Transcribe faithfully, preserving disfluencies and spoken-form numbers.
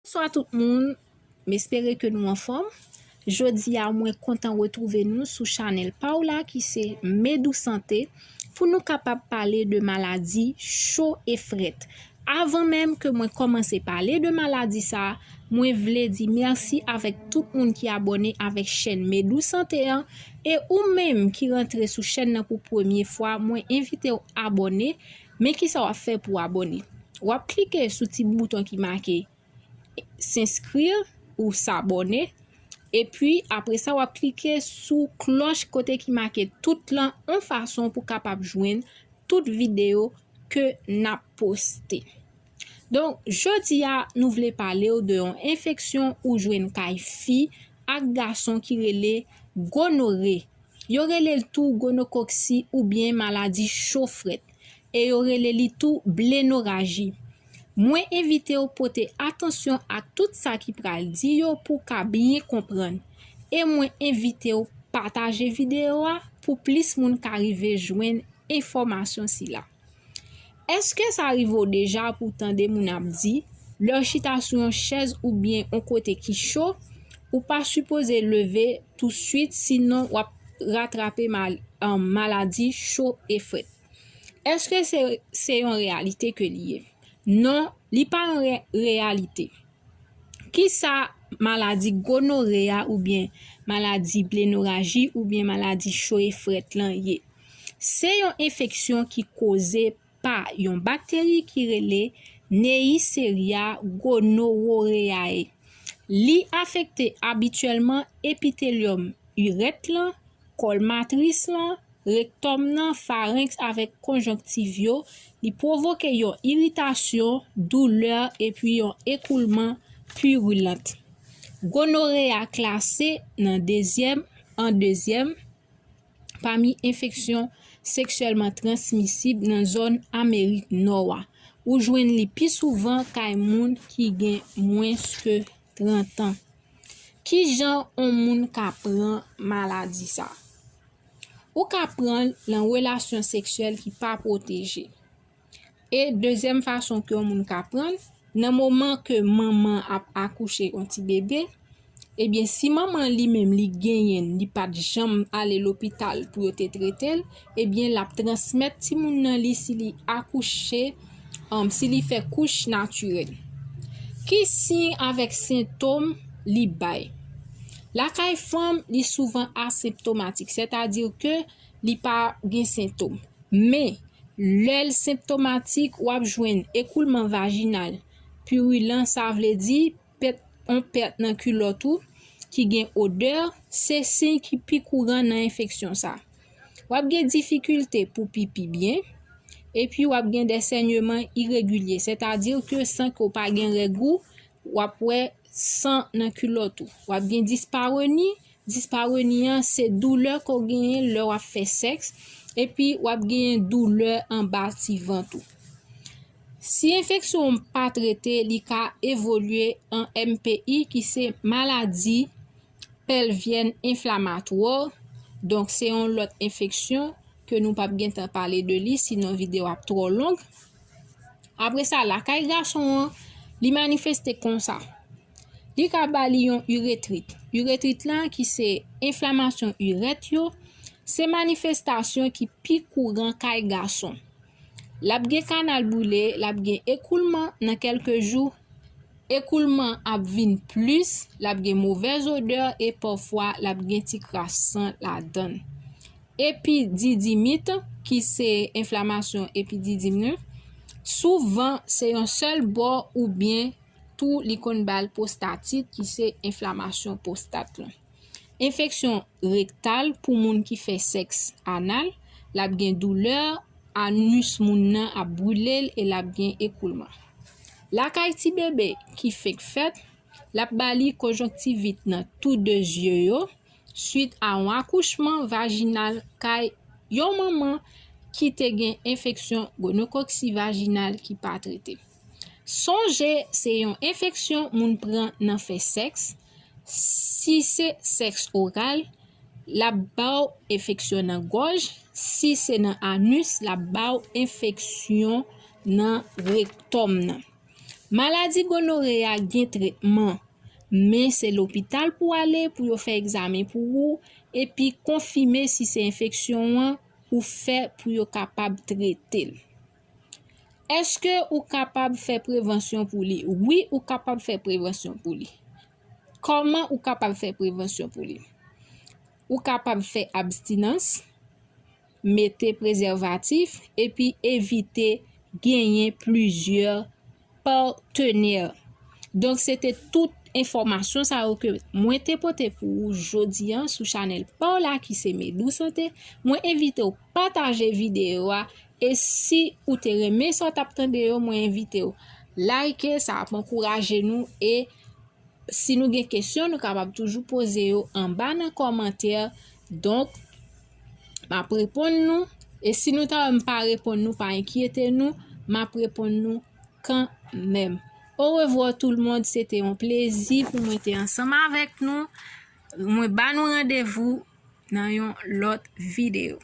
Bonswa tout moun, m espere ke nou anfòm. Jodi a, mwen kontan retwouve nou sou chanèl pa w la ki se Medou Sante pou nou kapab pale de maladi cho e frèt. Avan menm ke mwen kòmanse pale de maladi sa, mwen vle di mèsi avèk tout moun ki abòne avèk chèn Medou Sante an, e ou menm ki rantre sou chèn nan pou premye fwa, mwen envite w abòne. Men kisa w ap fè pou w abòne? W ap klike sou ti bouton ki make s'inscrire ou s'abonner. Epi, apre sa, w ap klike sou klòch kote ki make tout lan, yon fason pou kapab jwenn tout videyo ke n ap poste. Donk, jodi a, nou vle pale w de yon enfeksyon ou jwenn kay fi ak gason ki rele gonore. Yo rele l tou gonokoksi oubyen maladi cho frèt, e yo rele li tou blenoraji. Mwen envite w pote atansyon ak tout sa ki pral di yo pou w ka byen konprann. E mwen envite w pataje videyo a pou plis moun ka rive jwenn enfòmasyon sila. Èske sa rive w deja pou w tande moun ap di, lè w chita sou yon chèz oubyen yon kote ki cho, ou pa sipoze leve touswit, sinon w ap ratrape mal, an, maladi cho e frèt? Èske se, se yon reyalite ke li ye? Non, li pa yon re-, reyalite. Kisa maladi gonore a oubyen maladi blenoraji oubyen maladi cho e frèt lan ye? Se yon enfeksyon ki koze pa yon bakteri ki rele Neisseria gonorrhoeae. Li afekte abityèlman epitelyòm irèt lan, kòl matris lan, rektòm nan, farenks avèk konjonktiv yo. Li pwovoke yon iritasyon, doulè epi yon ekoulman pirilant. Gonore a klase nan dezyèm, an dezyèm, pami enfeksyon seksyèlman transmisib nan zòn Amerik Nò a. Ou jwenn li pi souvan kay moun ki gen mwens ke trant an. Ki jan yon moun ka pran maladi sa? Ou ka pran l nan relasyon seksyèl ki pa pwoteje. E dezyèm fason ke yon moun ka pran l, nan moman ke manman ap akouche yon ti bebe, ebyen, si manman li menm li genyen l, li pa t janm ale lopital pou yo te trete l, ebyen, l ap transmèt timoun nan li si li akouche, um, si li fè kouch natirèl. Ki siy avèk sentòm li bay? Lakay fanm, li souvan asenptomatik, sètadi ke li pa gen sentòm. Men, lè l senptomatik, w ap jwenn ekoulman vajinal pirilan, sa vle di pèt, yon pèt nan kilòt ou ki gen odè, se siy ki pi kouran nan enfeksyon sa. W ap gen difikilte pou pipi byen, epi w ap gen de sènyeman iregilye, sètadi ke san ke w pa gen règ ou, w ap wè san nan kilòt ou. W ap gen disparoni, disparoni an se doulè ke w genyen lè w ap fè sèks, epi w ap genyen doulè anba ti vant ou. Si enfeksyon w pa trete, li ka evolye an M P I, ki se maladi pelvyèn enflamatwa. Donk, se yon lòt enfeksyon ke nou p ap gentan pale de li, sinon videyo ap twò long. Apre sa, lakay gason an, li manifeste konsa. Li ka ba li yon iretrit. Iretrit lan, ki se enflamasyon irèt yo, se manifestasyon ki pi kouran kay gason. L ap gen kanal brile, l ap gen ekoulman nan kèlke jou. Ekoulman ap vin plis, l ap gen movèz odè e pafwa l ap gen ti kras san ladan l. Epididimit, ki se enflamasyon epididim nan, souvan se yon sèl bò oubyen tou li konn ba l pwostatit, ki se enflamasyon pwostat lan. Enfeksyon rektal pou moun ki fè sèks anal, l ap gen doulè, anis moun nan ap brile l e l ap gen ekoulman. Lakay ti bebe ki fenk fèt, l ap ba li konjonktivit nan tou de zye yo, swit a yon akouchman vajinal kay yon manman ki te gen enfeksyon gonokoksi vajinal ki pa trete. Sonje, se yon enfeksyon moun pran nan fè sèks. Si se sèks oral, l ap ba w enfeksyon nan gòj. Si se nan anis, l ap ba w enfeksyon nan rektòm nan. Maladi gonore a gen tretman, men se lopital pou w ale pou yo fè egzamen pou ou epi konfime si se enfeksyon an ou fè pou yo kapab trete l. Èske ou kapab fè prevansyon pou li? Wi, ou kapab fè prevansyon pou li. Kòman ou kapab fè prevansyon pou li? Ou kapab fè abstinans, mete prezèvatif, epi evite genyen plizyè patenè. Donk, se te tout enfòmasyon sa yo ke mwen te pote pou ou jodi a sou chanèl pa w la ki se Medou Sante. Mwen envite w pataje videyo a, e si ou te renmen sa w t ap tande yo, mwen envite w like, sa ap ankouraje nou, e si nou gen kesyon, nou kapab toujou poze yo anba nan kòmantè. Donk, m ap reponn nou. E si nou ta wè m pa reponn nou, pa enkyete nou, m ap reponn nou kanmenm. Orevwa tout le monde, se te yon plezi pou mwen te ansanm avèk nou. Mwen ba nou randevou nan yon lòt videyo.